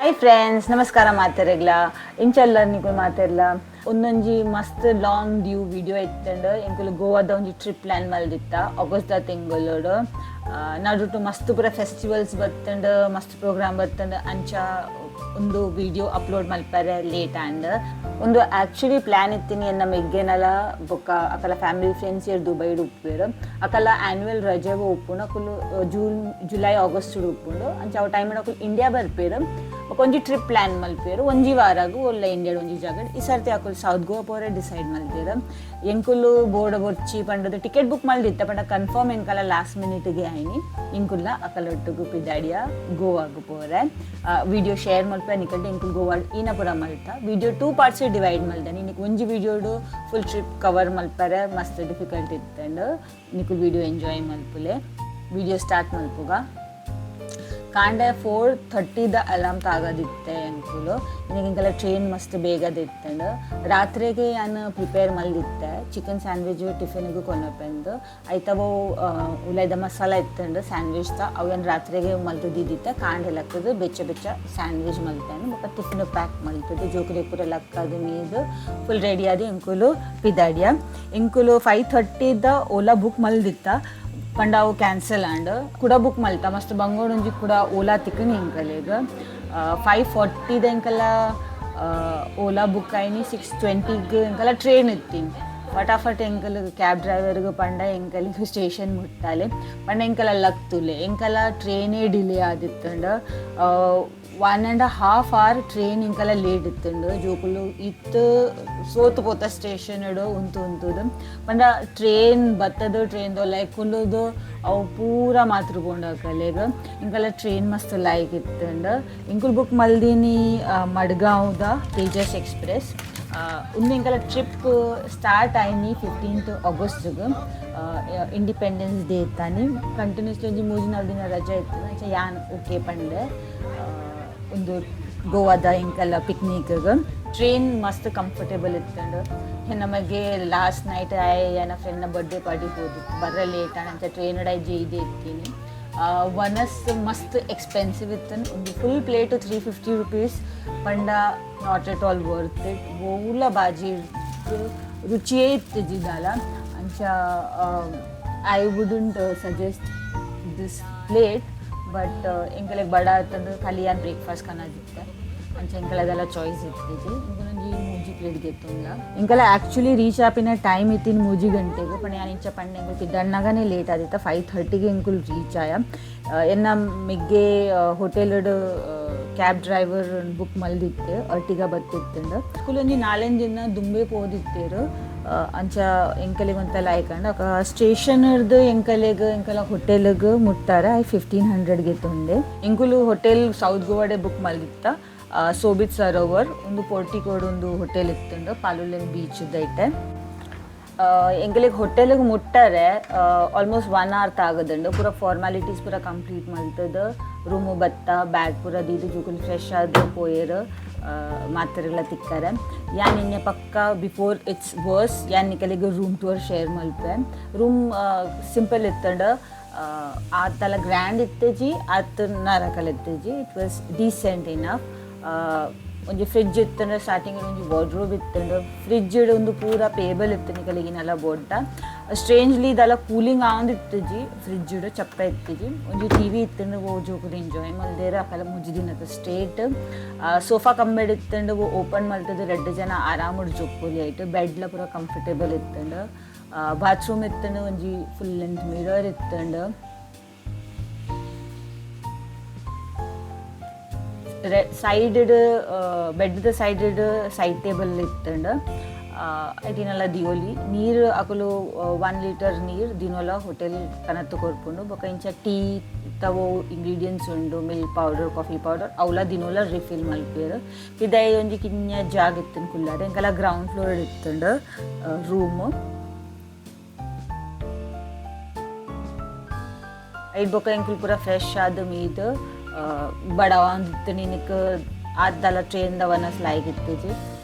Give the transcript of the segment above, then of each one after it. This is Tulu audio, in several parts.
ಹಾಯ್ ಫ್ರೆಂಡ್ಸ್, ನಮಸ್ಕಾರ ಮಾತೆರೆಗ್ಲ. ಇಂಚಲ್ಲ ನಿಕುಲು ಮಾತೆರ್ಲ? ಒಂದೊಂಜಿ ಮಸ್ತ್ ಲಾಂಗ್ ಡ್ಯೂ ವಿಡಿಯೋ ಇತ್ತಂಡ್. ಎಂಕುಲು ಗೋವಾದ ಒಂಜಿ ಟ್ರಿಪ್ ಪ್ಲಾನ್ ಮಲ್ದಿತ್ತ ಆಗಸ್ಟ್ ದ ತಿಂಗೊಲುಡು. ನಡುಟು ಮಸ್ತ್ ಪೂರ ಫೆಸ್ಟಿವಲ್ಸ್ ಬತ್ತಂಡ್, ಮಸ್ತ್ ಪ್ರೋಗ್ರಾಮ್ ಬತ್ತಂಡ್. ಅಂಚ ಒಂದು ವಿಡಿಯೋ ಅಪ್ಲೋಡ್ ಮಲ್ಪರೆ ಲೇಟ್ ಆಂಡ್. ಒಂದು ಆಕ್ಚುಲಿ ಪ್ಲಾನ್ ಇತ್ತಿನಿ ಎನ್ನ ಮೆಗ್ಗೆನಲ ಬೊಕ್ಕ ಅಕಲ ಫ್ಯಾಮಿಲಿ ಫ್ರೆಂಡ್ಸ್ ಏರ್ ದುಬೈಡ್ ಉಪ್ಪುವೆರ್. ಅಕಲ ಆನ್ಯುವಲ್ ರಜೆ ಉಪ್ಪುಂಡು. ಅಕುಲು ಜೂನ್, ಜುಲೈ, ಆಗಸ್ಟ್ ಉಪ್ಪುಂಡು. ಅಂಚ ಅವು ಟೈಮ್ ಅಕುಲು ಇಂಡಿಯಾ ಬರ್ಪೇರು ಬೊಕ್ಕ ಒಂಜಿ ಟ್ರಿಪ್ ಪ್ಲಾನ್ ಮಲ್ಪೇರು ಒಂಜಿ ವಾರಾಗು ಒಲ್ಲ ಇಂಡಿಯಾಡ್ ಒಂಜಿ ಜಾಗ. ಈ ಸರ್ತಿ ಅಕುಲು ಸೌತ್ ಗೋವಾ ಪೋರೆ ಡಿಸೈಡ್ ಮಲ್ತೇರು. ಎಂಕುಲು ಬೋಡ ಬೊರ್ಚಿ ಪಂಡದು ಟಿಕೆಟ್ ಬುಕ್ ಮಲ್ದಿತ್ತ, ಪಂಡ ಕನ್ಫರ್ಮ್ ಎಂಕಲ ಲಾಸ್ಟ್ ಮಿನಿಟ್ಗೆ ಆಯ್ನಿ. ಇಂಕುಲ್ಲ ಅಕಲೊಟ್ಟುಗು ಪಿದಾಡಿಯ ಗೋವಾಗು ಪೋರೆ. ವಿಡಿಯೋ ಶೇರ್ ಮಲ್ಪೆ ನಿಕಲ್ಡೆ. ಎಂಕುಲು ಗೋವಾ ಈನ ಪೂರ ಮಲ್ತ. ವಿಡಿಯೋ ಟೂ ಪಾರ್ಟ್ಸ್ ಡಿವೈಡ್ ಮಲ್ದನಿ. ನಿಕ್ ಒಂಜಿ ವಿಡಿಯೋಡು ಫುಲ್ ಟ್ರಿಪ್ ಕವರ್ ಮಲ್ಪರೆ ಮಸ್ತ್ ಡಿಫಿಕಲ್ಟ್ ಇತ್ತಂಡ್. ನಿಕುಲು ವಿಡಿಯೋ ಎಂಜಾಯ್ ಮಲ್ಪುಲೆ. ವಿಡಿಯೋ ಸ್ಟಾರ್ಟ್ ಮಲ್ಪುಗ. ಕಾಂಡೆ 4:30ದ ಅಲಾರ್ಮ್ ತಾಗದಿತ್ತೆ ಎಂಕುಲು. ಇನಿಕ್ ಎಂಕಲ ಟ್ರೈನ್ ಮಸ್ತ್ ಬೇಗದಿತ್ತಂಡ್. ರಾತ್ರೆಗೆ ಯಾನ್ ಪ್ರಿಪೇರ್ ಮಲ್ದಿತ್ತೆ ಚಿಕನ್ ಸ್ಯಾಂಡ್ವಿಚ್ ಟಿಫಿನ್ಗೆ ಕೊನೊಪೆಂದು. ಐತವು ಉಲೈದ ಮಸಾಲ ಇತ್ತಂಡ್ ಸ್ಯಾಂಡ್ವಿಚ್ ತ, ಅವು ಯಾನ್ ರಾತ್ರೆಗೆ ಮಲ್ತದಿದ್ದಿತ್ತೆ. ಕಾಂಡೆ ಲಕ್ಕದು ಬೆಚ್ಚ ಬೆಚ್ಚ ಸ್ಯಾಂಡ್ವಿಚ್ ಮಲ್ತೇನೆ. ಬೊಕ್ಕ ಟಿಫಿನ್ ಪ್ಯಾಕ್ ಮಲ್ತದು ಜೋಕುಲೆ ಪೂರ ಲಕ್ಕದು ಮೀದು ಫುಲ್ ರೆಡಿ ಆದ್ ಎಂಕುಲು ಪಿದಾಡಿಯ. ಎಂಕುಲು 5:30ದ ಓಲಾ ಬುಕ್ ಮಲ್ದಿತ್ತ, ಪಂಡ ಅವು ಕ್ಯಾನ್ಸಲ್ ಆಂಡ್. ಕುಡ ಬುಕ್ ಮಲ್ತ. ಮಸ್ತ್ ಬಂಗೋಡೊಂಜಿ ಕುಡ ಓಲಾ ತಿಕ್ಕನಿ ಎಂಕಲೆಗ್. 5:40ದ ಎಂಕಲ ಓಲಾ ಬುಕ್ ಆಯ್ನಿ. 6:20ಗ್ ಎಂಕಲ ಟ್ರೈನ್ ಇತ್ತೀನಿ. ಫಟಾಫಟ್ ಎಂಕಲ್ ಕ್ಯಾಬ್ ಡ್ರೈವರ್ಗ್ ಪಂಡ ಎಂಕಲಿಗ್ ಸ್ಟೇಷನ್ ಮುಟ್ಟಾಲೆ ಪಂಡ ಎಂಕಲ ಲಕ್ತುಲೆ. ಎಂಕಲ ಟ್ರೈನೇ ಡಿಲೇ ಆದಿತ್ತಂಡ. 1.5 ಅವರ್ ಟ್ರೈನ್ ಎಂಕಲ ಲೇಟ್ ಇತ್ತಂಡು. ಜೋಕುಲು ಇತ್ತು ಸೋತು ಪೋತ ಸ್ಟೇಷನ್ ಉಂತು ಉಂತುದು. ಪಂಡ ಟ್ರೈನ್ ಬತ್ತದು, ಟ್ರೈನ್ ಲೈಕ್ ಕುಲ್ಲುದು, ಅವು ಪೂರ ಮಾತ್ರ ಪೋಂಡು ಅಕಲೆಗ್. ಎಂಕಲ ಟ್ರೈನ್ ಮಸ್ತ್ ಲೈಕ್ ಇತ್ತಂಡ್. ಎಂಕುಲು ಬುಕ್ ಮಲ್ದಿನಿ ಮಡ್ಗಾಂವ್ದ ತೇಜಸ್ ಎಕ್ಸ್ಪ್ರೆಸ್. ಉಂದು ಎಂಕಲ ಟ್ರಿಪ್ ಸ್ಟಾರ್ಟ್ ಆಯ್ನಿ 15 ಆಗಸ್ಟ್ಗೆ, ಇಂಡಿಪೆಂಡೆನ್ಸ್ ಡೇ ಇತ್ತಾನಿ. ಕಂಟಿನ್ಯೂಸ್ಲಿ ಒಂಜಿ 3-4 ದಿನ ರಜೆ ಇತ್ತು. ಅಂಚ ಯಾನ್ ಓಕೆ ಪಂಡೆ ಒಂದು ಗೋವಾದ ಎಂಕಲ ಪಿಕ್ನಿಕ್. ಟ್ರೈನ್ ಮಸ್ತ್ ಕಂಫರ್ಟೇಬಲ್ ಇತ್ತಂಡು. ನಮಗೆ ಲಾಸ್ಟ್ ನೈಟ್ ಆಯ್ ನನ್ನ ಫ್ರೆಂಡ್ನ ಬರ್ಡೇ ಪಾರ್ಟಿ ಹೋದಿತ್ತು. ಬರ್ರ ಲೇಟ್ ಅಂಚ ಟ್ರೈನ್ I ಜೈದೆ ಇತ್ತೀನಿ. ವನಸ್ ಮಸ್ತ್ ಎಕ್ಸ್ಪೆನ್ಸಿವ್ ಇತ್ತು. ಒಂದು ಫುಲ್ ಪ್ಲೇಟ್ 350 ರುಪೀಸ್ ಪಂಡ not at all worth it. ಓಲ ಬಾಜಿ ರುಚಿಯೇ ಇತ್ತಿದ್ದಿದ್ದಲ್ಲ. ಅಂಚ I wouldn't suggest this plate, but ಎಂಕಲೆಗ್ ಬಡ ಅಂತಂದ್ರೆ ಖಾಲಿ ಯಾನ್ ಬ್ರೇಕ್ಫಾಸ್ಟ್ ಕನದಿತ್ತೆ. ಅಂಚ ಎಂಕಲದೆಲ್ಲ ಚಾಯ್ಸ್ ಇತ್ತಿಜಿ. ಇಂಕೊಂಜಿ ಮೂಜಿ ಪ್ಲೇಟ್ ಗೆತ್ತುಂಡ. ಎಂಕಲ ಆ್ಯಕ್ಚುಲಿ ರೀಚ್ ಆಪಿನ ಟೈಮ್ ಇತ್ತಿನ 3 ಗಂಟೆಗೆ. ಪಂಡ ಯಾನ್ ಇಂಚ ಪಂಡ ಎಂಕುಲು ಪಿದಣ್ಣಗನೇ ಲೇಟ್ ಆದಿತ್ತ. 5:30ಗೆ ಎಂಕುಲು ರೀಚ್ ಆಯ. ಎನ್ನ ಮೆಗ್ಗೆ ಹೋಟೆಲ್ ಕ್ಯಾಬ್ ಡ್ರೈವರ್ ಬುಕ್ ಮಲ್ದಿತ್ತೆ, ಅರ್ಟಿಗ ಬತ್ತಿತ್ತಂಡ. ಒಂಜಿ ನಾಲೆಂಜು ದಿನ ದುಂಬೆ ಪೋದಿತ್ತೇರು. ಅಂಚ ಎಂಕಲಿಗೆ ಒಂತೆಲ್ಲ ಆಯ್ಕಂಡು ಸ್ಟೇಷನ್ ಎಂಕಲೆಗ್ ಎಂಕಲ ಹೋಟೆಲ್ಗ್ ಮುಟ್ಟಾರ I 1500ಗೆ ತೊಂದೆ. ಎಂಕುಲು ಹೋಟೆಲ್ ಸೌತ್ ಗೋವಾಡೆ ಬುಕ್ ಮಲ್ದಿತ್ತ. ಸೋಬಿತ್ ಸರೋವರ್ ಒಂದು ಪೋರ್ಟಿಕೋಡ್ ಒಂದು ಹೋಟೆಲ್ ಇತ್ತುಂಡು ಪಾಲುಲೆನ್ ಬೀಚ್ ದೈಟೆ. ಎಂಕಲೆಗ್ ಹೋಟೆಲ್ಗೆ ಮುಟ್ಟಾರೆ ಆಲ್ಮೋಸ್ಟ್ 1 ಅವರ್ ತಾಗದುಂಡು. ಪೂರ ಫಾರ್ಮಾಲಿಟೀಸ್ ಪೂರ ಕಂಪ್ಲೀಟ್ ಮಲ್ತದ ರೂಮು ಬತ್ತ, ಬ್ಯಾಗ್ ಪೂರ ದೀದು ಜೋಕುಲು ಫ್ರೆಶ್ ಆದ್ ಪೋಯೆರ್. ಮಾತೆರೆಗ್ಲ ತಿಕ್ಕರೆ. ಯಾನ್ ಇನ್ನೆ ಪಕ್ಕ ಬಿಫೋರ್ it's verse ಯಾನ್ ನಿಕಲೆಗ್ ರೂಮ್ ಟೂರ್ ಶೇರ್ ಮಲ್ಪೆ. ರೂಮ್ ಸಿಂಪಲ್ ಇತ್ತಂಡ. ಆತಲ ಗ್ರ್ಯಾಂಡ್ ಇತ್ತೆಜಿ, ಆತ್ ನರಕಲ್ ಇತ್ತೆಜಿ. It was decent enough. ಒಂಜಿ ಫ್ರಿಡ್ಜ್ ಇತ್ತಂಡ, ಸ್ಟಾರ್ಟಿಂಗ್ ಒಂಜಿ ವಾರ್ಡ್ರೋಬ್ ಇತ್ತಂಡ. ಫ್ರಿಡ್ಜ್ ಒಂದು ಪೂರ ಟೇಬಲ್ ಇತ್ತು ನಿಕಲಿಗಿನೆಲ್ಲ ಬೋಡ್ಡ. ಸ್ಟ್ರೇಂಜ್ಲಿ ಇದೆಲ್ಲ ಕೂಲಿಂಗ್ ಆವೊಂದಿತ್ತಿಜಿ. ಫ್ರಿಡ್ಜ್ ಚಪ್ಪ ಇತ್ತಿಜಿ. ಒಂಜಿ ಟಿವಿ ಇತ್ತಂಡ. ಓ ಜೋಕುಲು ಎಂಜಾಯ್ ಮಲ್ದೇರ್ ಅಕಲ 3 ದಿನದ ಸ್ಟೇಟ್. ಸೋಫಾ ಕಂಬೆಡ್ ಇತ್ತಂಡ. ಓಪನ್ ಮಲ್ತದ ರಡ್ಡ್ ಜನ ಆರಾಮಡ್ ಜೋಪೊಲಿ ಐಟ್. ಬೆಡ್ಲ ಪೂರ ಕಂಫರ್ಟೇಬಲ್ ಇತ್ತಂಡ. ಬಾತ್ರೂಮ್ ಇತ್ತಂಡ. ಒಂಜಿ ಫುಲ್ ಲೆಂತ್ ಮಿರರ್ ಇತ್ತಂಡ. Side bed side side table ಇತ್ತಂಡ. ಐಟಿನೆಲ್ಲ ದಿಯೋಲಿ. ನೀರು ಅಕುಲು 1 ಲೀಟರ್ ನೀರು ದಿನೊಲ ಹೋಟೆಲ್ ಕನತ್ ಕೊರ್ಪುಂಡು. ಬೊಕ ಇಂಚ ಟೀ ತವೋ ಇಂಗ್ರೀಡಿಯೆಂಟ್ಸ್ ಉಂಡು, ಮಿಲ್ಕ್ ಪೌಡರ್, ಕಾಫಿ ಪೌಡರ್, ಅವಲ ದಿನೊಲ ರಿಫಿಲ್ ಮಲ್ಪೆರ್. ಪಿದಾಯಿ ಒಂಜಿ ಕಿನ್ಯ ಜಾಗ ಇತ್ತುಂಡು ಕುಲ್ಲರೆ. ಎಂಕಲ ಗ್ರೌಂಡ್ ಫ್ಲೋರ್ ಇತ್ತುಂಡು ರೂಮ್. ಐಟ್ ಬೊಕ ಎಂಕುಲು ಪೂರ ಫ್ರೆಶ್ ಆದ್ ಮೀದ್ ಬಡವಾಂದಿತ್ತು. ನಿನಕ್ ಆದ್ದಾಲ ಟ್ರೈನ್ ದ ವನಸ್ ಲಾಯ್ಕ್ ಇತ್ತಿಜಿ.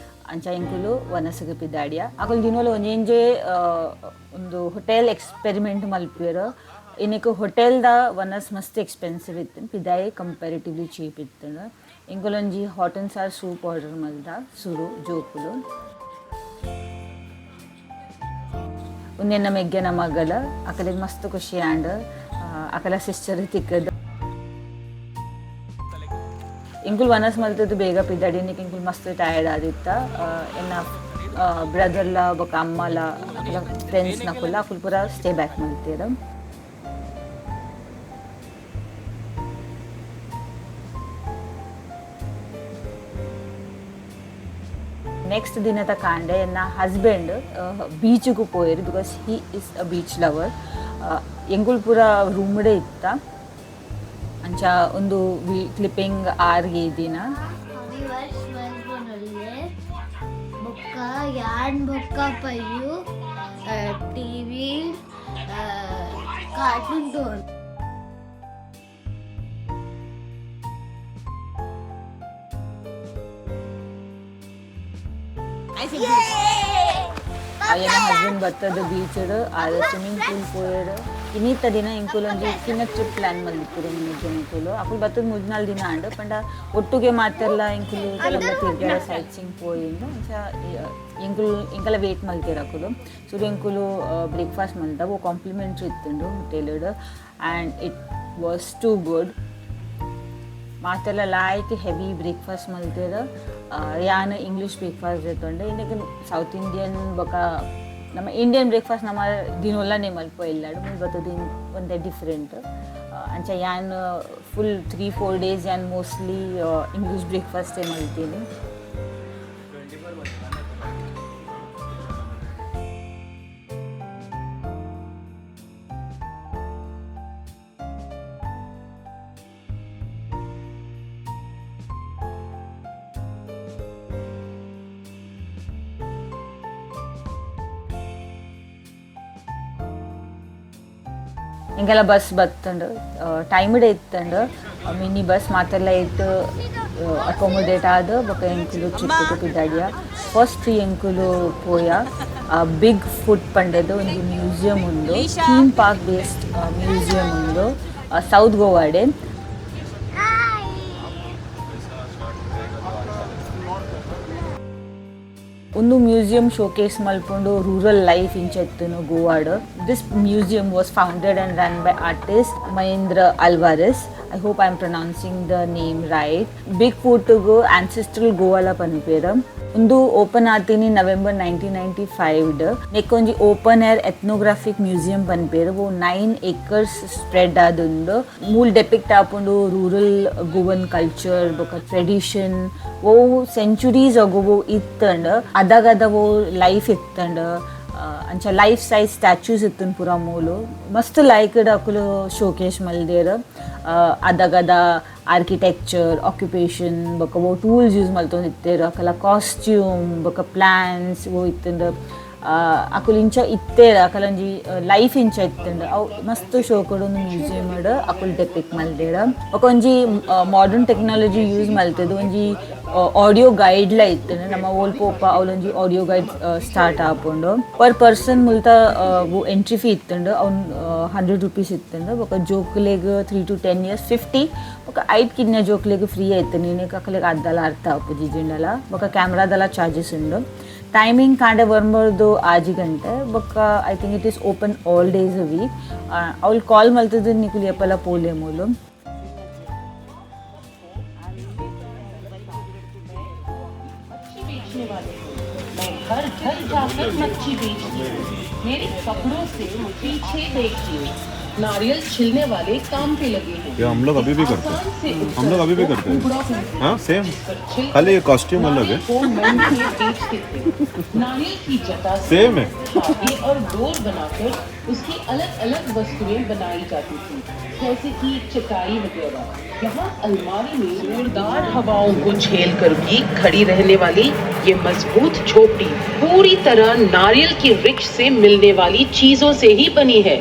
ಅಂಚ ಎಂಕುಲು ವನಸ್ಗ್ ಪಿದಾಡಿಯ. ಅಕುಲು ದಿನೊಲ ಒಂಜೊಂಜೆ ಒಂದು ಹೋಟೆಲ್ ಎಕ್ಸ್ಪೆರಿಮೆಂಟ್ ಮಲ್ಪೆರ್. ಇನಿಕ್ ಹೋಟೆಲ್ದ ವನಸ್ ಮಸ್ತ್ ಎಕ್ಸ್ಪೆನ್ಸಿವ್ ಇತ್ತು, ಪಿದಾಯಿ ಕಂಪ್ಯಾರಿಟಿವ್ಲಿ ಚೀಪ್ ಇತ್ತು. ಎಂಕುಲೊಂಜಿ hot and sour soup order ಮಲ್ದ ಸುರು ಜೋಕುಲು. ಉಂದೆನ್ನ ಮೆಗ್ಗೆನ ಮಗಲ, ಅಕಲೆಗ್ ಮಸ್ತ್ ಖುಷಿ ಆಂಡ್ ಅಕಲ ಸಿಸ್ಟರ್ ತಿಕ್ಕದ್. ಎಂಕುಲು ವನಸ್ ಮಲ್ತದ್ದು ಬೇಗ ಪಿದಡಿನಿಕ್ ಎಂಕುಲು ಮಸ್ತ್ ಟಯರ್ಡ್ ಆದಿತ್ತ. ಎನ್ನ ಬ್ರದರ್ಲ ಬೊಕ ಅಮ್ಮಲ ಅಕಲ ಫ್ರೆಂಡ್ಸ್ ನಕುಲ ಅಕುಲು ಪೂರ ಸ್ಟೇ ಬ್ಯಾಕ್ ಮಲ್ತೆರ್. ನೆಕ್ಸ್ಟ್ ದಿನದ ಕಾಂಡೆ ಎನ್ನ ಹಸ್ಬೆಂಡ್ ಬೀಚ್ಗೂ ಪೋಯೆರ್, because he is a beach lover. ಎಂಕುಲು ಪೂರ ರೂಮ್ಡೇ ಇತ್ತ. ಅಂಚ ಒಂದು ಕ್ಲಿಪ್ಪಿಂಗ್ ಆರ್ಗೆ ದಿನ. ವಿವರ್ಸ್ ಮಲ್ಪೊಂದುಲ್ಲೆ. ಬೊಕ್ಕ ಯಾನ್ ಬೊಕ್ಕ ಪಯ್ಯು ಟಿವಿ ಕಾರ್ಟೂನ್ ತೂವೊಂದು. ಎನ್ನ ಹಸ್ಬೆಂಡ್ ಬತ್ತದ ಬೀಚ್ ಆರ್ ಸ್ವಿಮ್ಮಿಂಗ್ ಪೂಲ್ ಪೋಯೆರ್. ಇನ್ನಿತ್ತ ದಿನ ಎಂಕುಲು ಒಂಜಿ ಕಿನ್ನ ಟ್ರಿಪ್ ಪ್ಲಾನ್ ಮಲ್ದಿಪ್ಪುರು ಜನಕುಲು. ಅಕುಲು ಬತ್ತದ ಮೂಜಿ ದಿನ ಆಂಡ್, ಪಂಡ ಒಟ್ಟುಗೆ ಮಾತೆರ್ಲ ಎಂಕುಲು ಕೆಲವೆಲ್ಲ ತಿರ್ಗಾಡ ಸೈಟ್ ಸೀಯಿಂಗ್ ಪೋಯಿಂದು. ಅಂಚ ಎಂಕುಲು ಎಂಕಲ ವೇಟ್ ಮಲ್ತೆರ್ ಅಕುಲು. ಸುರು ಎಂಕುಲು ಬ್ರೇಕ್ಫಾಸ್ಟ್ ಮಲ್ತ, ಅವು ಕಾಂಪ್ಲಿಮೆಂಟ್ರಿ ಇತ್ತುಂಡು hotel, and it was too good. ಮಾತೆಲ್ಲ ಲಾಯ್ಕ್ ಹೆವಿ ಬ್ರೇಕ್ಫಾಸ್ಟ್ ಮಲ್ತೆರ್. ಯಾನ್ ಇಂಗ್ಲೀಷ್ ಬ್ರೇಕ್ಫಾಸ್ಟ್ ದೆತೊಂಡೆ. ಇನ್ನಕ್ಕೆ ಸೌತ್ ಇಂಡಿಯನ್ ಬೊಕ ನಮ್ಮ ಇಂಡಿಯನ್ ಬ್ರೇಕ್ಫಾಸ್ಟ್ ನಮ್ಮ ದಿನೊಲ್ಲನೆ ಮಲ್ಪ ಇಲ್ಲಡ್ ಮುಲ್ಪ ಬತ್ತುದು ಒಂತೆ ಡಿಫ್ರೆಂಟ್. ಅಂಚ ಯಾನ್ ಫುಲ್ 3-4 ಡೇಸ್ ಯಾನ್ ಮೋಸ್ಟ್ಲಿ ಇಂಗ್ಲೀಷ್ ಬ್ರೇಕ್ಫಾಸ್ಟೇ ಮಲ್ತೀನಿ. ಎಂಕೆಲ್ಲ ಬಸ್ ಬತ್ತಂಡು, ಟೈಮಿಡೆ ಇತ್ತಂಡು. ಮಿನಿ ಬಸ್ ಮಾತೆಲ್ಲ ಇತ್ತು ಅಕೊಮೊಡೇಟ್ ಆದ್ ಬೊಕ ಎಂಕುಲು ಟ್ರಿಪ್ ಪಿದಾಡಿಯ. ಫಸ್ಟ್ ಎಂಕುಲು ಪೋಯ ಬಿಗ್ ಫುಟ್ ಪಂಡದು ಒಂಜಿ ಮ್ಯೂಸಿಯಂ ಉಂಡು, ಥೀಮ್ ಪಾರ್ಕ್ ಬೇಸ್ಡ್ ಮ್ಯೂಸಿಯಂ ಉಂಡು ಸೌತ್ ಗೋವಾಡೆ. ಒಂದು ಮ್ಯೂಸಿಯಂ ಶೋಕೇಸ್ ಮಲ್ಪುಂಡು ರೂರಲ್ ಲೈಫ್ ಇಂಚ ಇತ್ತುನು ಗೋವಾಡ್. This museum was founded and run by artist Mahendra Alvares. I hope I am pronouncing the name right. Big ಫುಟ್ಗು ancestral ಗೋವಾಲ ಪನ್ಪೆರ್. ಉಂದು ಓಪನ್ ಆತಿನಿ ನವೆಂಬರ್ 1995. ನೆಕ್ಕೊಂಜಿ ಓಪನ್ ಏರ್ ಎಥ್ನೋಗ್ರಾಫಿಕ್ ಮ್ಯೂಸಿಯಂ ಪನ್ಪೆರ್. ಅವು 9 ಏಕರ್ಸ್ ಸ್ಪ್ರೆಡ್ ಆದುಂಡು. ಮೂಲ್ ಡೆಪಿಕ್ಟ್ ಆಪುಂಡು ರೂರಲ್ ಗೋವನ್ ಕಲ್ಚರ್ ಬೊಕ ಟ್ರೆಡಿಷನ್. ಓ ಸೆಂಚುರೀಸ್ ಅಗೋ ಇತ್ತಂಡ್ ಅದಗದ ಓ ಲೈಫ್ ಇತ್ತಂಡ್. ಅಂಚ ಲೈಫ್ ಸೈಜ್ ಸ್ಟ್ಯಾಚ್ಯೂಸ್ ಇತ್ತುಂಡು ಪೂರ ಮೂಲು. ಮಸ್ತ್ ಲೈಕ್ಡ್ ಅಕುಲು ಶೋಕೇಸ್ ಮಲ್ದೆರ್. ಅದಗದ ಆರ್ಕಿಟೆಕ್ಚರ್, ಆಕ್ಯುಪೇಷನ್ ಬೊಕ ಓ ಟೂಲ್ಸ್ ಯೂಸ್ ಮಲ್ತೊಂದಿತ್ತೆರ್, ಅಕಲ ಕಾಸ್ಟ್ಯೂಮ್ ಬೊಕ ಪ್ಲಾನ್ಸ್ ಓ ಇತ್ತುಂಡು, ಅಕುಲು ಇಂಚ ಇತ್ತೆರ್, ಅಕಲೊಂಜಿ ಲೈಫ್ ಇಂಚ ಇತ್ತುಂಡು, ಅವು ಮಸ್ತ್ ಶೋಕುಡು ಒಂದು ಮ್ಯೂಸಿಯಮ್ ಅಕುಲು ಡೆಪಿಕ್ಟ್ ಮಲ್ದೆರ್. ಬೊಕ ಒಂಜಿ ಮಾಡರ್ನ್ ಟೆಕ್ನಾಲಜಿ ಯೂಸ್ ಮಲ್ತುದು ಒಂಜಿ ಆಡಿಯೋ ಗೈಡ್ ಲ ಇತ್ತುಂಡು. ನಮ್ಮ ಓಲ್ ಪೋಪ ಅವಲೊಂಜಿ ಆಡಿಯೋ ಗೈಡ್ ಸ್ಟಾರ್ಟ್ ಆಪುಂಡು. ಪರ್ ಪರ್ಸನ್ ಮುಲ್ತ ಎಂಟ್ರಿ ಫೀ ಇತ್ತುಂಡು, ಅವ್ನು 100 ರುಪೀಸ್ ಇತ್ತುಂಡು. ಬೊಕ ಜೋಕುಲೆಗ್ 3 to 10 years 50, ಬೊಕ ಐಟ್ ಕಿನ್ಯ ಜೋಕುಲೆಗ್ ಫ್ರೀ ಆಯ್ತು. ನೀನೆಗ್ ಅಕಲೆಗ್ ಅದ್ದಲ ಅರ್ಥ ಆಪುಜಿ ಜಿಂಡಲ. ಬೊಕ ಕ್ಯಾಮ್ರಾದಲ ಚಾರ್ಜಸ್ ಉಂಡು. ಟೈಮಿಂಗ್ ಕಾಂಡೆ ಒರ್ಂಬರ್ದು 6 ಗಂಟೆ ಬೊಕ I think it is open all days a week. ಅವ್ಲು ಕಾಲ್ ಮಲ್ತುದು ನಿಕುಲು ಏಪಲ ಪೋಲೆ ಮೂಲು. बेचने वाले हूँ। मैं घर घर जाकर मच्छी बेचती हूँ। मेरे कपड़ों से पीछे देखिए, नारियल छिलने वाले काम पे लगे हैं। ये हम लोग अभी भी करते हैं। आसान से हम लोग अभी भी करते हैं। टुकड़ा होता हाँ, सेम, पर छिलकर खाली ये कॉस्ट्यूम अलग है। नारियल को मंडी में बेचते थे। नारियल की जटा से सेम है। धागे और डोर बनाकर उसकी अलग अलग वस्तुएं बनाई जाती थी, जैसे कि चटाई वगैरह। यहाँ अलमारी में जोरदार हवाओं को झेल कर भी खड़ी रहने वाली ये मजबूत झोपड़ी पूरी तरह नारियल के वृक्ष से मिलने वाली चीजों से ही बनी है।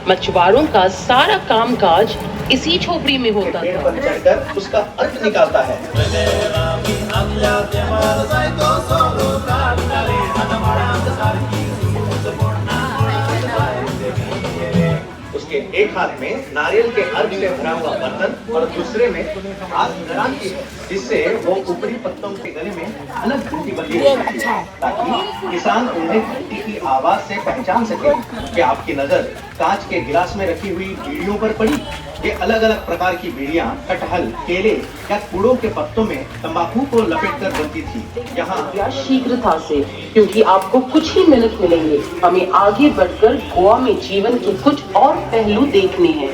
मछुआरों का सारा कामकाज इसी झोपड़ी में होता पेड़ था। पर चढ़कर उसका अर्क निकालता है। उसके एक एक हाथ में नारियल के अर्क से भरा हुआ बर्तन और दूसरे में हाथ दराती है, जिससे वो ऊपरी पत्तों के गले में अलग घंटी बंधी होती है, ताकि किसान उन्हें घंटी की आवाज से पहचान सके। कि आपकी नजर कांच के गिलास में रखी हुई बीड़ियों पर पड़ी। ये अलग अलग प्रकार की बीड़ियाँ कटहल, केले या कूड़ों के पत्तों में तंबाकू को लपेटकर बनती थी। यहाँ या शीघ्रता से, क्योंकि आपको कुछ ही मिनट मिलेंगे। हमें आगे बढ़कर गोवा में जीवन के कुछ और पहलू देखने हैं।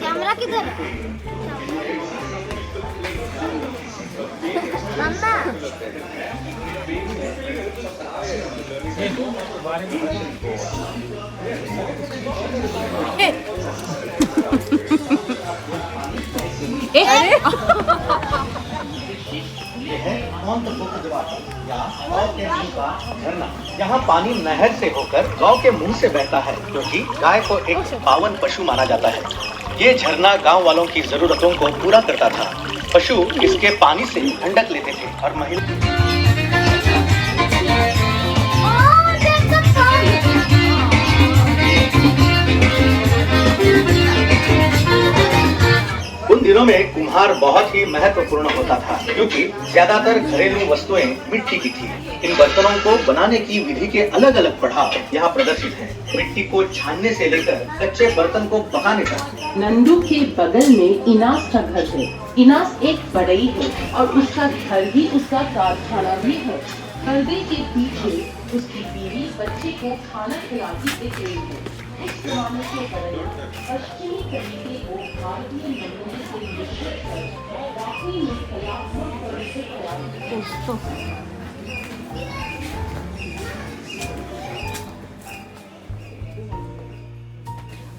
कैमरा किधर है? मम्मा। ये है या गांव के मुंह का झरना। यहाँ पानी नहर से होकर गांव के मुंह से बहता है, क्योंकि गाय को एक पावन पशु माना जाता है। ये झरना गांव वालों की जरूरतों को पूरा करता था। पशु इसके पानी से ठंडक लेते थे और महिला Oh, that's a frog. उन दिनों में कुम्हार बहुत ही महत्वपूर्ण होता था, क्योंकि ज्यादातर घरेलू वस्तुएं मिट्टी की थी। इन बर्तनों को बनाने की विधि के अलग अलग पड़ाव यहाँ प्रदर्शित हैं। मिट्टी को छानने से लेकर कच्चे बर्तन को पकाने तक। नंदू के बगल में इनास का घर है। इनास एक बड़ई है और उसका घर ही उसका कारखाना भी है। पर्दे के पीछे उसकी बीवी बच्चे को खाना खिलाती दिख रही है। उस जमाने के बड़ई पश्चिमी तरीके को भारतीय नमूने से मिश्रित कर वाकई में कलात्मक तरीके तैयार।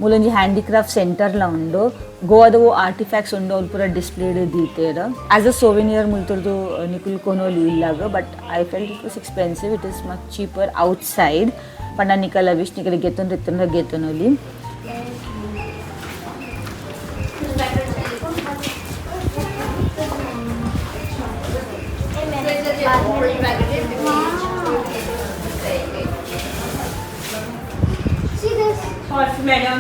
ಮೂಲೊಂಜಿ ಹ್ಯಾಂಡಿಕ್ರಾಫ್ಟ್ ಸೆಂಟರ್ಲ ಉಂಡು. ಗೋವಾದ ಓ ಆರ್ಟಿಫ್ಯಾಕ್ಟ್ಸ್ ಉಂಡು, ಅವ್ಲು ಪೂರ ಡಿಸ್ಪ್ಲೇಡ್ ದೀತೆರ್. ಆಸ್ ಅ ಸೋವೆನಿಯರ್ ಮುಲ್ತುರ್ದು ನಿಕುಲ್ ಕೊನೊಲಿ ಇಲ್ಲಾಗ, but I felt it was expensive. It is much cheaper outside. ಪಂಡ ನಿಕಲ ವಿಶ್ ನಿಕಲ್ ಗೆತ್ತೊಂದು ಇತ್ತಂಡ ಗೆತ್ತೊನೊಲಿ. See this? Madam.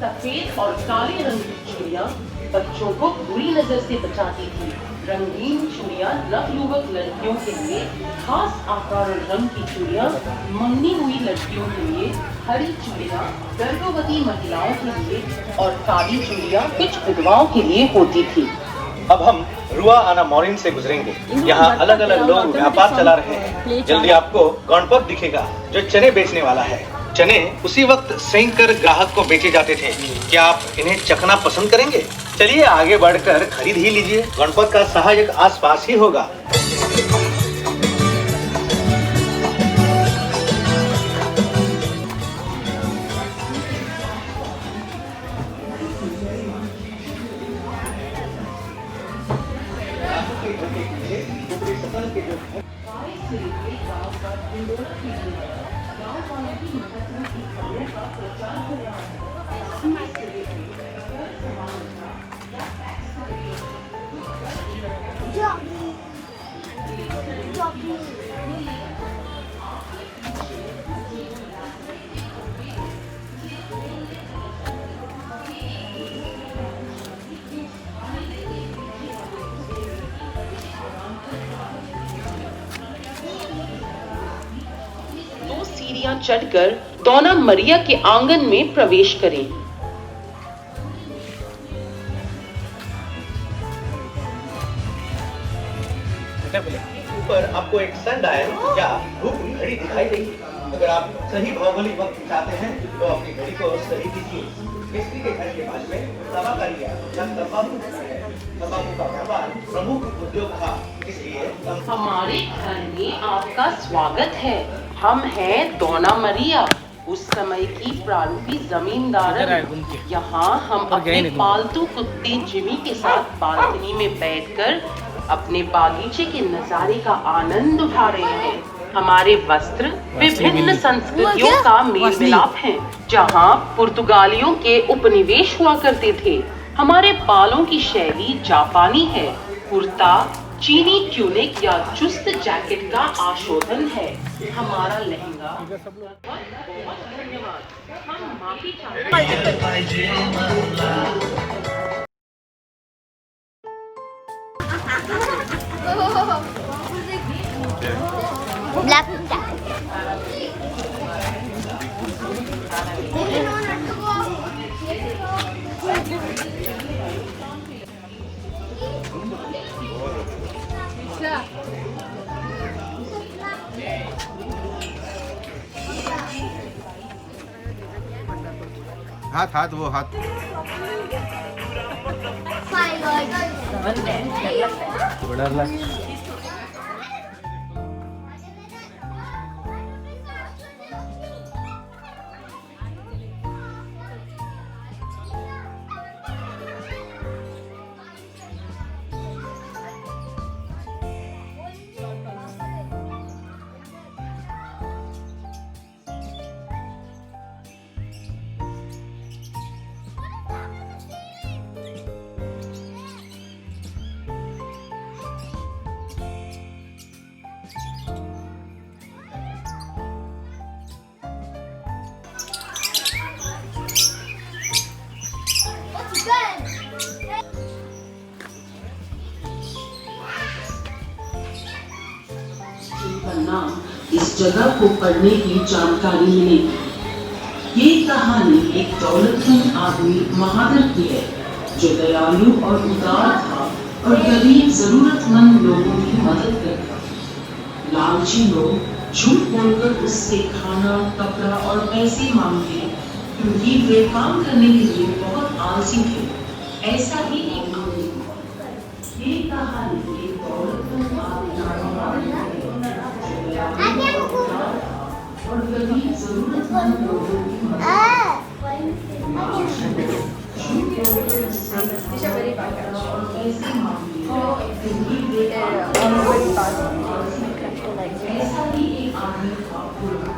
सफेद और काले रंग की चूड़ियाँ बच्चों को बुरी नजर से बचाती थी। रंगीन चूड़ियाँ नवयुवक लड़कियों के लिए, खास आकार और रंग की चूड़ियाँ मंगनी हुई लड़कियों के लिए, हरी चूड़ियाँ गर्भवती महिलाओं के लिए और काली चूड़ियाँ कुछ विधवाओं के लिए होती थी। अब हम रुआ आना मोरिन से गुजरेंगे। यहाँ अलग अलग लोग व्यापार चला रहे हैं। जल्दी आपको गणपत दिखेगा, जो चने बेचने वाला है। चने उसी वक्त सेंक कर ग्राहक को बेचे जाते थे। क्या आप इन्हें चखना पसंद करेंगे? चलिए आगे बढ़कर खरीद ही लीजिए। गणपत का सहायक आसपास ही होगा। Doggy. Doggy. दो सीढ़ियां चढ़कर दोना मरिया के आंगन में प्रवेश करें। ऊपर आपको एक सन डायल या धूप घड़ी दिखाई देगी। अगर आप सही भौगोलिक वक्त चाहते हैं तो अपनी घड़ी को सही कीजिए। मिस्त्री के घर के पास में तबाकारिया या तंबाकू है। तंबाकू का व्यापार प्रमुख उद्योग था, इसलिए हमारे घर में आपका स्वागत है। हम हैं दोना मरिया, उस समय की प्रारूपी जमींदारन। यहाँ हम अपने पालतू कुत्ते जिमी के साथ बालकनी में बैठकर अपने बागीचे के नज़ारे का आनंद उठा रहे हैं। हमारे वस्त्र विभिन्न संस्कृतियों का मेल मिलाप हैं, जहाँ पुर्तगालियों के उपनिवेश हुआ करते थे। हमारे बालों की शैली जापानी है। कुर्ता, चीनी ट्यूनिक या चुस्त जैकेट का आशोधन है। हमारा लहंगा। बहुत बहुत धन्यवाद, हम माफी चाहते हैं। Black cat. Not to go. हाथ हाथ वो हाथ। My God. What's good? जिनका नाम इस जगह को पढ़ने की जानकारी मिलेगी। ये कहानी एक दौलतमंद आदमी महादर की है, जो दयालु और उदार था और गरीब जरूरतमंद लोगों की मदद करता था। लालची लोग झूठ बोलकर उससे खाना, कपड़ा और पैसे मांगते, क्योंकि वे काम करने के लिए बहुत आलसी थे। ऐसा ही एक आदमी। ये कहानी एक दौलतमंद आदमी महादर की है, जो दयालु और उदार था और गरीब जरूरतमंद लोगों की मदद झूठ बोलकर उससे खाना, कपड़ा और पैसे मांगते, क्योंकि वे काम करने के लिए बहुत आलसी थे। ऐसा ही एक आदमी था पूरा।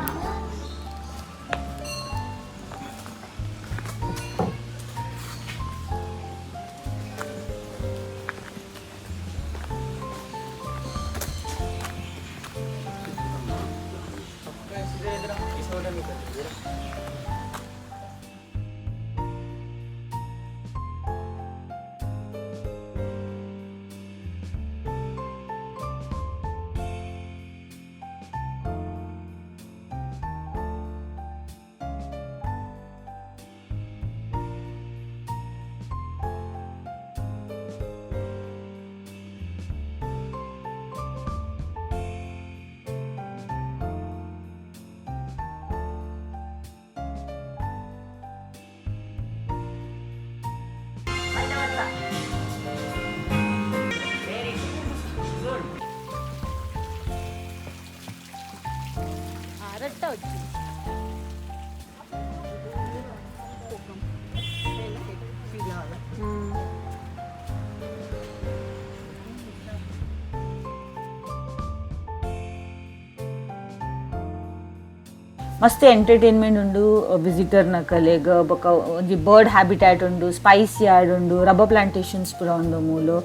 ಮಸ್ತ್ ಎಂಟರ್ಟೈನ್ಮೆಂಟ್ ಉಂಡು ವಿಸಿಟರ್ ನಕಲೆಗ್. ಬೊಕ ಒಂಜಿ ಬರ್ಡ್ ಹ್ಯಾಬಿಟ್ಯಾಟ್ ಉಂಡು, ಸ್ಪೈಸ್ ಯಾರ್ಡ್ ಉಂಡು, ರಬ್ಬರ್ ಪ್ಲಾಂಟೇಶನ್ಸ್ ಪೂರ ಉಂಡು ಮೂಲು.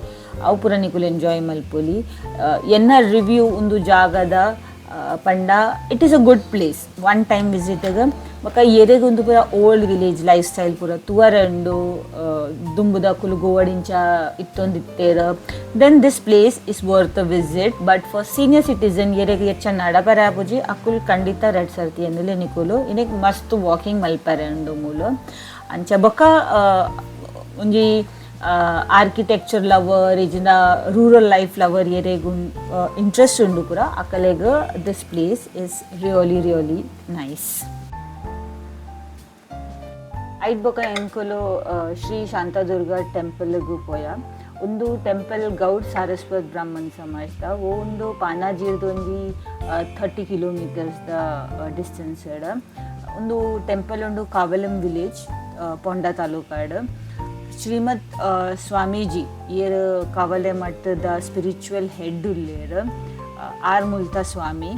ಅವು ಪೂರ ನಿಕುಲು ಎಂಜಾಯ್ ಮಲ್ಪೊಲಿ. ಎನ್ನ ರಿವ್ಯೂ ಉಂದು ಜಾಗದ ಪಂಡ, it is a good place, one time ವಿಸಿಟ್ಗ್. ಬೊಕ ಎರೆಗ್ ಉಂದು ಪೂರ ಓಲ್ಡ್ ವಿಲೇಜ್ ಲೈಫ್ ಸ್ಟೈಲ್ ಪೂರ ತೂವರೆ ಉಂಡು, ದುಂಬುದಕುಲು ಗೋವಾಡಿಂಚ ಇತ್ತೊಂದಿತ್ತೆರ್, then this place is worth a visit. But for senior citizen ಎರೆಗ್ ಎಚ್ಚ ನಡಪರೆ ಆಪುಜಿ, ಅಕುಲು ಖಂಡಿತ ರಡ್ಡ್ ಸರ್ತಿ ಎನ್ನುಲೆ ನಿಕುಲು. ಇನೆಕ್ ಮಸ್ತ್ ವಾಕಿಂಗ್ ಮಲ್ಪರೆ ಉಂಡು ಮೂಲು. ಅಂಚ ಬೊಕ ಒಂಜಿ ಆರ್ಕಿಟೆಕ್ಚರ್ ಲವರ್ ಇಜ್ಜಿಂಡ ರೂರಲ್ ಲೈಫ್ ಲವರ್ ಎರೆಗ್ ಇಂಟ್ರೆಸ್ಟ್ ಉಂಡು ಪೂರ, ಅಕಲೆಗ್ this place is really really nice. ಐಟ್ ಬೊಕ ಎಂಕುಲು ಶ್ರೀ ಶಾಂತಾದುರ್ಗ ಟೆಂಪಲ್ಗೂ ಪೋಯ. ಉಂದು ಟೆಂಪಲ್ ಗೌಡ್ ಸಾರಸ್ವತ್ ಬ್ರಾಹ್ಮಣ್ ಸಮಾಜದ. ಓ ಉಂದು ಪಾನಾಜಿರ್ದು ಒಂಜಿ 30 ಕಿಲೋಮೀಟರ್ಸ್ ದ ಡಿಸ್ಟೆನ್ಸ್. ಉಂದು ಟೆಂಪಲ್ ಉಂಡು ಕಾವಲಂ ವಿಲೇಜ್, ಪೊಂಡಾ ತಾಲೂಕಾಡ್. ಶ್ರೀಮತ್ ಸ್ವಾಮೀಜಿ ಏರ್ ಕಾವಲೆ ಮಠದ ಸ್ಪಿರಿಚುವಲ್ ಹೆಡ್ ಉಲ್ಲೇರ್, ಆರ್ ಮುಲ್ತ ಸ್ವಾಮಿ.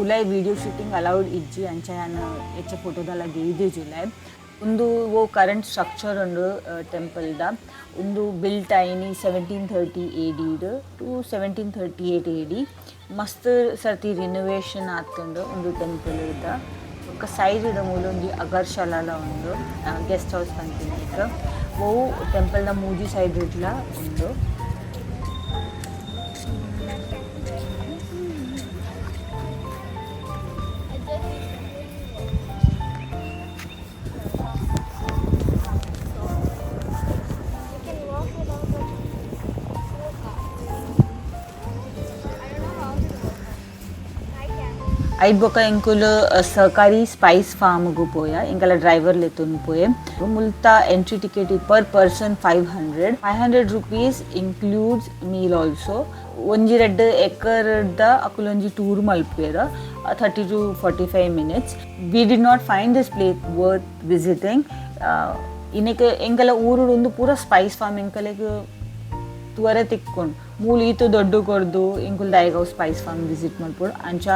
ಉಲಾಯ್ video shooting allowed ಇಜ್ಜಿ ಅಂಚ ಯಾನ್ ಎಚ್ಚ ಫೋಟೋದಲ ದೀದಿಜಿ ಉಲಾಯ್. ಉಂದು ಓ ಕರೆಂಟ್ ಸ್ಟ್ರಕ್ಚರ್ ಉಂಡು ಟೆಂಪಲ್ದ. ಉಂದು ಬಿಲ್ಟ್ ಆಯಿನಿ 1730 AD to 1738 AD. ಮಸ್ತ್ ಸರ್ತಿ ರಿನೋವೇಷನ್ ಆತುಂಡು ಉಂದು ಟೆಂಪಲ್ ದ. ಬೊಕ್ಕ ಸೈಡ್ ಡ್ ಮೂಲೊಂಜಿ ಅಗರ್ಶಾಲಾಲ ಉಂಡು, ಗೆಸ್ಟ್ ಹೌಸ್ ಪನ್ಪಿನೈಕ್. ಒವು ಟೆಂಪಲ್ ದ ಮೂಜಿ ಸೈಡ್ ಡ್ಲ ಉಂಡು. You can walk without the I don't know how to walk. I can. ಐಟ್ ಬೊಕ ಎಂಕುಲು ಸಹಕಾರಿ ಸ್ಪೈಸ್ ಫಾರ್ಮ್ಗು ಪೋಯ. ಎಂಕಲ ಡ್ರೈವರ್ ಲೆತ್ತೊಂದು ಪೋಯೆ. ಮುಲ್ತ entry ticket per person 500, 500 rupees includes meal also. ಒಂಜಿ ರಡ್ಡ್ ಎಕರ್ದ ಅಕುಲೊಂಜಿ ಟೂರ್ ಮಲ್ಪುವೆರ್, 30 to 45 minutes. We did not find this place worth visiting. ಇನೆಕ್ ಎಂಕಲ ಊರುಡು ಉಂದು ಪೂರ ಸ್ಪೈಸ್ ಫಾರ್ಮ್ ಎಂಕಲೆಗ್ ತೂವರೆ ತಿಕ್ಕೊಂಡು. ಮೂಲು ಈತ್ ದೊಡ್ಡ ಕೊರ್ದು ಎಂಕುಲು ದಾಯೆಗ್ ಅವು spice form visit ಮಲ್ಪೊಡು? ಅಂಚ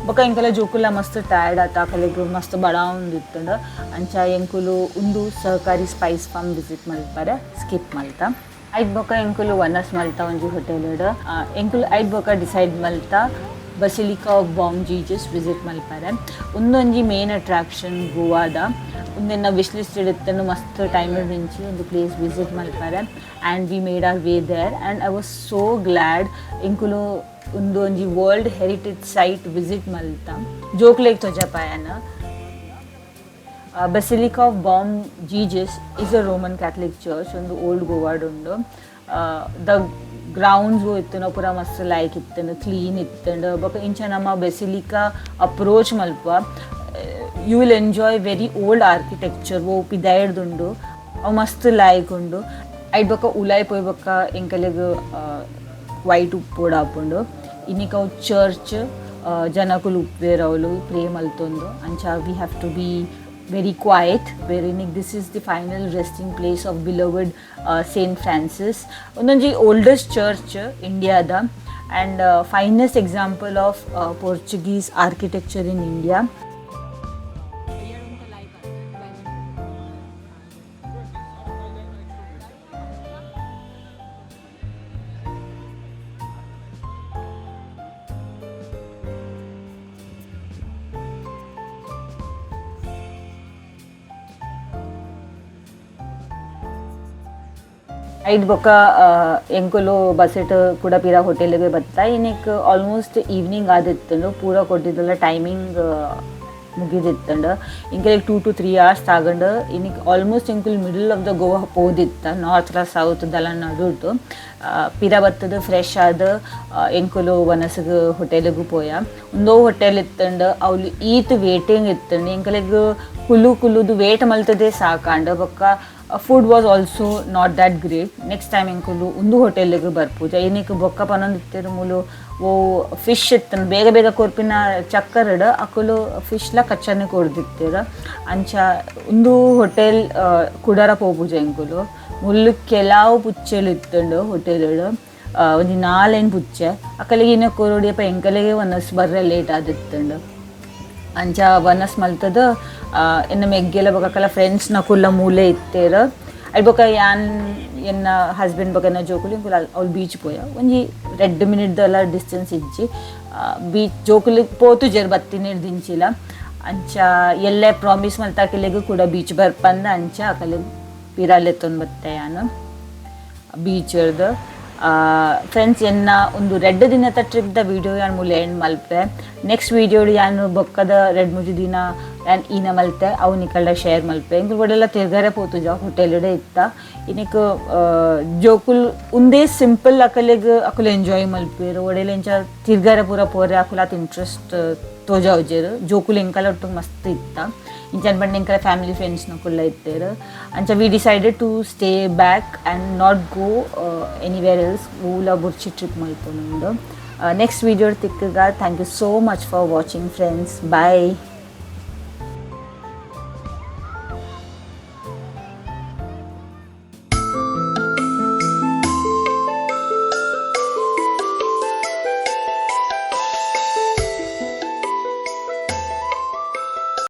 ಬೊಕ ಎಂಕಲ ಜೋಕುಲ ಮಸ್ತ್ ಟಯರ್ಡ್ ಆತ, ಅಕಲೆಗ್ ಮಸ್ತ್ ಬಡಾವೊಂದಿತ್ತುಂಡು. ಅಂಚ ಎಂಕುಲು ಉಂದು ಸಹಕಾರಿ spice form visit ಮಲ್ಪರೆ ಸ್ಕಿಪ್ ಮಲ್ತ. ಐಟ್ ಬೊಕ ಎಂಕುಲು ವನಸ್ ಮಲ್ತ ಒಂಜಿ ಹೋಟೆಲ್. ಎಂಕುಲು ಐಟ್ ಬೊಕ decide ಮಲ್ತ basilica of Bom Jesus visit ಮಲ್ಪರೆ. ಉಂದೊಂಜಿ ಮೇನ್ ಅಟ್ರಾಕ್ಷನ್ ಗೋವಾದ. ಉಂದೆನ್ನ ವಿಶ್ ಲಿಸ್ಟ್ ಇತ್ತುಂಡು ಮಸ್ತ್ ಟೈಮ್ ದಿಂಚಿ ಒಂದು ಪ್ಲೇಸ್ ವಿಸಿಟ್ ಮಲ್ಪರೆ, and we made our way there and I was so glad ಎಂಕುಲು ಉಂದು ಒಂಜಿ world heritage site visit ಮಲ್ತ. ಜೋಕ್ಲೆಗ್ ತೊಜಪಾಯನ. Basilica of Bom Jesus is a Roman Catholic church. ಒಂದು ಓಲ್ಡ್ ಗೋವಾಡ್ ಉಂಡು. ದ ಗ್ರೌಂಡ್ಸ್ ಇತ್ತುಂಡು ಪೂರ ಮಸ್ತ್ ಲೈಕ್ ಇತ್ತುಂಡು, ಕ್ಲೀನ್ ಇತ್ತುಂಡು. ಬೊಕ ಇಂಚ ನಮ್ಮ ಬೆಸಿಲಿಕಾ ಅಪ್ರೋಚ್ ಮಲ್ಪ, you will enjoy very old architecture. ಓ ಪಿದಾಯ್ಡ್ದುಂಡು, ಅವು ಮಸ್ತ್ ಲಾಯ್ಕ್ ಉಂಡು. ಐಟ್ ಬೊಕ ಉಲಾಯ್ ಪೋಯ್ ಬೊಕ್ಕ ಎಂಕಲೆಗ್ ವೈಟ್ ಉಪ್ಪೊಡಾಪುಂಡು. ಇನಿಕ್ ಅವು ಚರ್ಚ್, ಜನಕುಲು ಉಪ್ಪುವೆರ್ ಅವ್ಲು ಪ್ರೇ ಮಲ್ತೊಂದು. ಅಂಚ we have to be very quiet wherein this is the final resting place of beloved Saint Francis. ಒಂದೊಂಜಿ oldest church ಇಂಡಿಯಾದ and finest example of Portuguese architecture in India. ಐಟ್ ಬೊಕ್ಕ ಎಂಕುಲು ಬಸ್ಸೆಟ್ ಕುಡ ಪಿರ ಹೋಟೆಲ್ಗೆ ಬತ್ತ. ಇನಿಕ್ ಆಲ್ಮೋಸ್ಟ್ ಈವ್ನಿಂಗ್ ಆದಿತ್ತುಂಡು. ಪೂರ ಕೊಟ್ಟಿದ್ದಲ್ಲ ಟೈಮಿಂಗ್ ಮುಗಿದಿತ್ತುಂಡು. ಎಂಕಲೆಗ್ 2 ಟು 3 ಅವರ್ಸ್ ತಾಗಂಡು. ಇನಿಕ್ ಆಲ್ಮೋಸ್ಟ್ ಎಂಕುಲು middle of the Goa ಪೋದಿತ್ತ, ನಾರ್ತ್ ಸೌತ್ ದಲ ನಡುಟು. ಪಿರ ಬತ್ತದ ಫ್ರೆಶ್ ಆದ್ ಎಂಕುಲು ವನಸ್ಗ್ ಹೋಟೆಲ್ಗ್ ಪೋಯ. ಉಂದೋ ಹೋಟೆಲ್ ಇತ್ತುಂಡು. ಅವ್ಲು ಈತ್ ವೇಟಿಂಗ್ ಇತ್ತುಂಡು. ಎಂಕಲೆಗ್ ಕುಲು ಕುಲುದು ವೇಟ್ ಮಲ್ತದೆ ಸಾಕಾಂಡ್. ಬೊಕ್ಕ food was also not that great. Next time ಎಂಕುಲು ಉಂದು ಹೋಟೆಲ್ಗ್ ಬರ್ಪುಜ. ಇನಿಕ್ ಬೊಕ್ಕ ಪನೊಂದಿತ್ತೆರ್, ಮೂಲು ಓ ಫಿಶ್ ಇತ್ತುಂಡು, ಬೇಗ ಬೇಗ ಕೊರ್ಪಿನ ಚಕ್ಕರಡ್ ಅಕುಲು ಫಿಶ್ಲ ಕಚ್ಚನೆ ಕೊರ್ದಿತ್ತೆರ್. ಅಂಚ ಉಂದು ಹೋಟೆಲ್ ಕುಡರ ಪೋಪುಜ ಎಂಕುಲು. ಮುಲ್ಲು ಕೆಲವು ಪುಚ್ಚೆಲು ಇತ್ತುಂಡು ಹೋಟೆಲ್. ಒಂಜಿ ನಾಲೆನ್ ಪುಚ್ಚೆ. ಅಕಲೆಗ್ ಇನ್ನ ಕೊರೊಡಿಯಪ್ಪ. ಎಂಕಲೆಗೆ ವನಸ್ ಬರ್ರೆ ಲೇಟ್ ಆದಿತ್ತುಂಡು. ಅಂಚ ವನಸ್ ಮಲ್ತದ ಎನ್ನ ಮೆಗ್ಗೆಲ ಬೊಕ ಅಕಲ ಫ್ರೆಂಡ್ಸ್ ನಕುಲ್ಲ ಮೂಲೆ ಇತ್ತೆರ್. ಐಟ್ ಬೊಕ ಯಾನ್, ಎನ್ನ ಹಸ್ಬೆಂಡ್ ಬೊಕ ಎನ್ನ ಜೋಕುಲು ಎಂಕುಲು ಅವ್ಲು ಬೀಚ್ ಪೋಯ. ಒಂಜಿ ರಡ್ಡ್ ಮಿನಿಟ್ ದಲ ಡಿಸ್ಟೆನ್ಸ್ ಇಜ್ಜಿ ಬೀಚ್. ಜೋಕುಲು ಪೋತುಜೆರ್ ಬತ್ತಿನೆರ್ದ್ ದಿಂಚಿಲ. ಅಂಚ ಎಲ್ಲೆ ಪ್ರಾಮಿಸ್ ಮಲ್ತ ಅಕಲೆಗ್ ಕೂಡ ಬೀಚ್ ಬರ್ಪಂದ್. ಅಂಚ ಅಕಲೆಗ್ ಪಿರ ಲೆತ್ತೊಂದು ಬತ್ತೆ ಯಾನ್ ಬೀಚರ್ದ್. ಫ್ರೆಂಡ್ಸ್, ಎನ್ನ ಒಂದು ರಡ್ಡ್ ದಿನದ ಟ್ರಿಪ್ ದ ವಿಡಿಯೋ ಯಾನ್ ಮೂಲು ಎಂಡ್ ಮಲ್ಪೆ. ನೆಕ್ಸ್ಟ್ ವಿಡಿಯೋ ಯಾನ್ ಬೊಕ್ಕದ ರಡ್ಡ್ ಮೂಜಿ ದಿನ ಯಾನ್ ಈನ ಮಲ್ತೆ, ಅವು ನಿಕಲ್ಡ ಶೇರ್ ಮಲ್ಪೆ. ಎಂಕುಲು ಒಡೆಲ್ಲ ತಿರ್ಗರೆ ಪೋತುಜ, ಹೋಟೆಲ್ ಇತ್ತ. ಇನಿಕ್ ಜೋಕುಲ್ ಉಂದೇ ಸಿಂಪಲ್ ಅಕಲೆಗ್ ಅಕುಲು ಎಂಜಾಯ್ ಮಲ್ಪೆರ್. ಒಡೆಲ ಇಂಚ ತಿರ್ಗರೆ ಪೂರ ಪೋರೆ ಅಕುಲು ಆತ್ ಇಂಟ್ರೆಸ್ಟ್ ತೋಜಾವುಜೆರ್. ಜೋಕುಲು ಎಂಕಲ ಒಟ್ಟು ಮಸ್ತ್ ಇತ್ತ. ಇಂಚ ಪಂಡ ಎಂಕಲ ಫ್ಯಾಮಿಲಿ ಫ್ರೆಂಡ್ಸ್ ನಕುಲ್ಲ ಇತ್ತೆರ್. ಅಂಚ we decided to stay back and not go anywhere else. Ola ಬುರ್ಚಿ trip ಮಲ್ಪೊಂದು. Next video ತಿಕ್ಕಗ. Thank you so much for watching, friends. Bye.